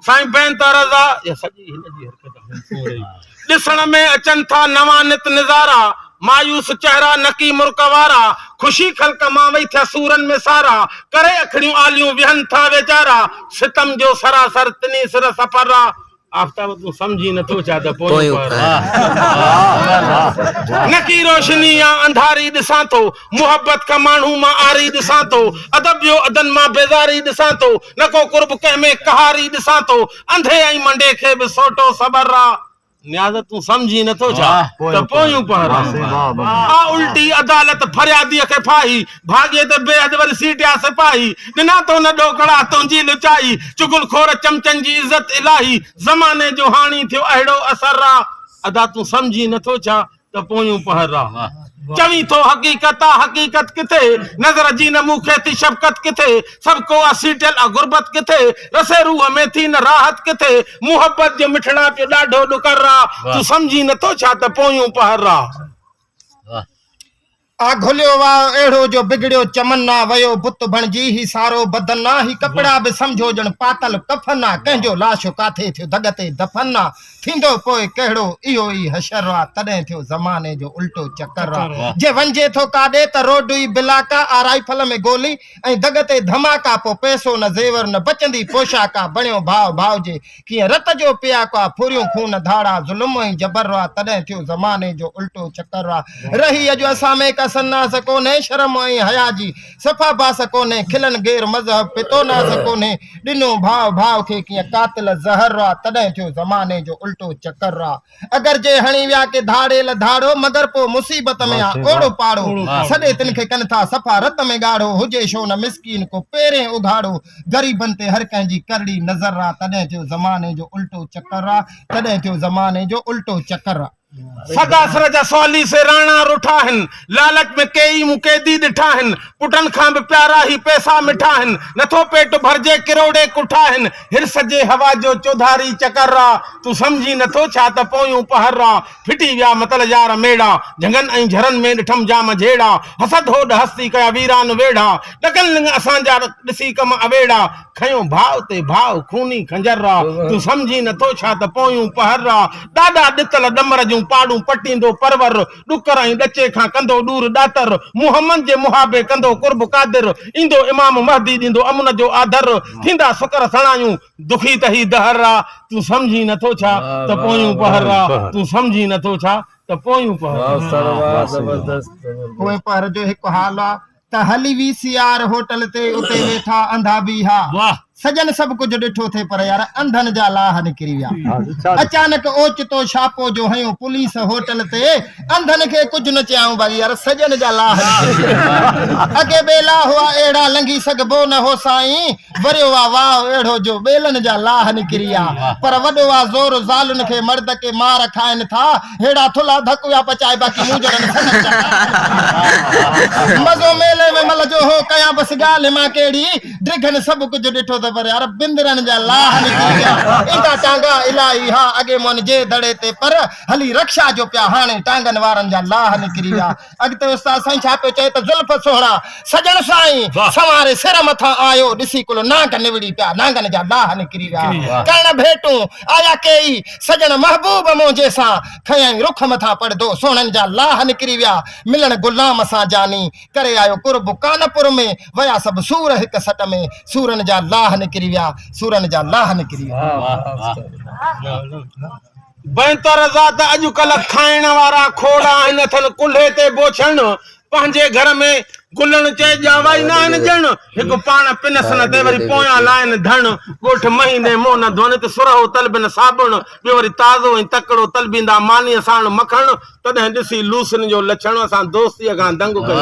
سائين بينت رضا اها سڄي هن جي حرڪت آهي. ڏسڻ ۾ اچن ٿا نوان نت نظارا، مايوس چهرا نڪي مرڪ وارا، خوشي خلق مان وئي ٿيا سورن ۾ سارا، ڪري اکڙيون آليون ويهن ٿا ويچارا، ستم جو سراسر تني سر سفر آ. آفتاب تون سمجهين نٿو ڇا ته پويون پهر آ. نڪي روشني آ انڌاري ڏسان ٿو، محبت کان ماڻهو مان عاري ڏسان ٿو، ادب جو عدن مان بيزاري ڏسان ٿو، نه ڪو قرب ڪنهن ۾ قهاري ڏسان ٿو، انڌي ۽ منڊي کي به سوٽو صبر آ. نياز تون سمجهين نٿو ڇا ته پويون پهر آ. آ الٽي عدالت فرياديء کي ڦاهي، ڀاڳي ته بيحد وري سيٽيا سپاهي، ڏنا تو نه ڏوڪڙا تنهنجي لچائي، چغل خور چمچن جي عزت الاهي، زماني جو هاڻي ٿيو اهڙو اثر آ. ادا تون سمجهين نٿو ڇا ته پويون پهر آ. چوين ٿو حقيقت آ حقيقت ڪٿي، نظر جي نه مون کي ٿي شفقت ڪٿي، سڀ ڪو آ سيٽيل آ غربت ڪٿي، رسي روح ۾ ٿي نه راحت ڪٿي، محبت جو مٺڙا پيو ڏاڍو ڏڪر آ، تون سمجهين نٿو ڇا ته پويون پهر آ. آ گهليو واء اهڙو جو بگڙيو چمن آ، ويو بت بڻجي هي سارو بدن آ، هي ڪپڙا به سمجهو ڄڻ پاتل ڪفن آ، ڪنهن جو لاش ڪاٿي ٿيو دڳ تي دفن آ، ٿيندو پوء ڪهڙو اهو ئي حشر آ، تڏهن ٿيو زماني جو الٽو چڪر آ، جي وڃجي ٿو ڪاڏي ته روڊ ئي بلاڪ آ، آ رائفل ۾ گولي ۽ دڳ تي ڌماڪا، پوء پئسو نه زيور نه بچندي پوشاڪ آ، بڻيو ڀاء ڀاء جي ڪيئن رت جو پياڪ آ، ڦريون خون ڌاڙا، ظلم ۽ جبر آ، تڏهن ٿيو زماني جو الٽو چڪر آ. رهي اڄ اسان ۾ ڪا سناس ڪونهي، شرم ۽ حيا جي صفا باس ڪونهي، کلن غير مذهب پتو ناس ڪونهي، ڏنو ڀاء ڀاء کي ڪيئن قاتل زهر آ، تڏهن ٿيو زماني جو الٽو چڪر آ. اگر جي هڻي ويا ڪي ڌاڙيل ڌاڙو، مگر پوء مصيبت ۾ آ اوڙو پاڙو، سڏي تن کي ڪن ٿا صفا رت ۾ ڳاڙهو، هجي شو نه مسڪين ڪو پيرين اگهاڙو، غريبن تي هر ڪنهن جي ڪرڙي نظر آ، تڏهن ٿيو زماني جو الٽو چڪر آ، تڏهن ٿيو زماني جو الٽو چڪر آ. سدا سر جا سوالي سي راڻا رٺا هن، لالچ ۾ ڪيئي مون قيدي ڏٺا هن، پٽن کان به پيارا هي پئسا مٺا هن، نٿو پيٽ ڀرجي ڪروڙين ڪٺا هن، حرص جي هوا جو چوڌاري چڪر آ، تون سمجهين نٿو ڇا ته پويون پهر آ، ڦٽي ويا متل يار ميڙا، جهنگن ۽ جهرن ۾ ڏٺم جام جهيڙا، حسد هوڏ هستي ڪيا ويران ويڙها، ڏڪن لڱ اسان جا ڏسي ڪم اويڙا، کنيو ڀاء تي ڀاء خوني خنجر آ، تون سمجهين نٿو ڇا ته پويون پهر آ، ڏاڏا ڏتل ڏمر جون پاڙون پٽيندو پرور، ڏڪر ۽ ڏچي کان ڪندو ڏور ڏاتر، محمد جي محابي ڪندو قرب قادر، ايندو امام مهدي ڏيندو امن جو آڌر، ٿيندا سڪر سڻايون دکي ته هي دهر آ، تون سمجهين نٿو ڇا ته پويون پهر آ، تون سمجهين نٿو ڇا ته پويون پهر آ. پوئين پهر جو هڪ حال آ ته هلي وي سي آر هوٽل تي اتي ويٺا انڌا بيها. سڄن سڀ ڪجهه ڏٺو ٿي پر يار انڌن جا لاهه نڪري ويا. اچانڪ اوچتو ڇاپو جو هنيو پوليس هوٽل تي انڌن کي ڪجهه نه چيائون باقي يار سڄن جا لاهه نڪري ويا. اڳي ٻيلا هئا اهڙا لنگهي سگهبو نه هو سائين. وريو آ واء اهڙو جو ٻيلن جا لاهه نڪري آ پر وڏو آ زور زالن کي مرد ڪي مار کائن ٿا ههڙا ٿلها ڌڪ ويا پچائي باقي مون جهڙن سڱن جا لاهه نڪري ويا. مزو ميلي ۾ مل جو هو ڪيان بس ڳالهه مان ڪهڙي ڊگهن سڀ ڪجهه ڏٺو ته پر يار بندرن جا لاهه نڪري ويا ايندا ٽانگا الائي ها اڳي مون جي دڙي تي پر هلي رڪشا جو پيا هاڻي ٽانگن وارن جا لاهه نڪري ويا. اڳتي استاد سائين ڇا پيو چئي ته زلف سهڻا سڄڻ سائين سنواري سر مٿان آيو ڏسي ڪل نانگ نوڙي پيا نانگن جا لاهه نڪري ويا ڪرڻ ڀيٽون آيا ڪيئي سڄڻ محبوب منهنجي سان کنيائين رخ مٿان پڙدو سهڻن جا لاهه نڪري ويا ملڻ غلام سان جاني ڪري آيو قرب ڪانپور ۾ ويا سڀ سور هڪ سٽ ۾ سورن جا لاهه نڪري ويا سورن جا لاهه نڪري ويا. بهتر ذات اڄ ڪلهه کائڻ وارا کوڙ آهن اٿن ڪلهي تي بوڇڻ پنهنجي گهر ۾ گلڻ چئي ڄاوا ئي ناهن ڄڻ هڪ پاڻ پنس نه تي وري پويان لائن ڌڻ ڳوٺ مهيني منهن نه ڌون هت سرهو طلبين صابڻ ٻيو وري تازو ۽ تڪڙو طلبيندا مانيء ساڻ مکڻ تڏهن ڏسي لوسين جو لڇڻ اسان دوستيء کان دنگ ڪيو.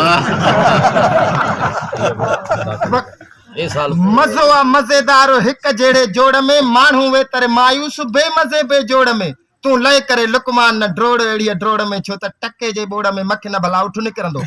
مزو آ مزيدار هڪ جهڙي جوڙ ۾، ماڻهو ويتر مايوس بي مزي بي جوڙ ۾، تون لئه ڪري لقمان نه ڊوڙ اهڙيء ڊوڙ ۾، ڇو ته ٽڪي جي ٻوڙ ۾ مک نه ڀلا اٺ نڪرندو.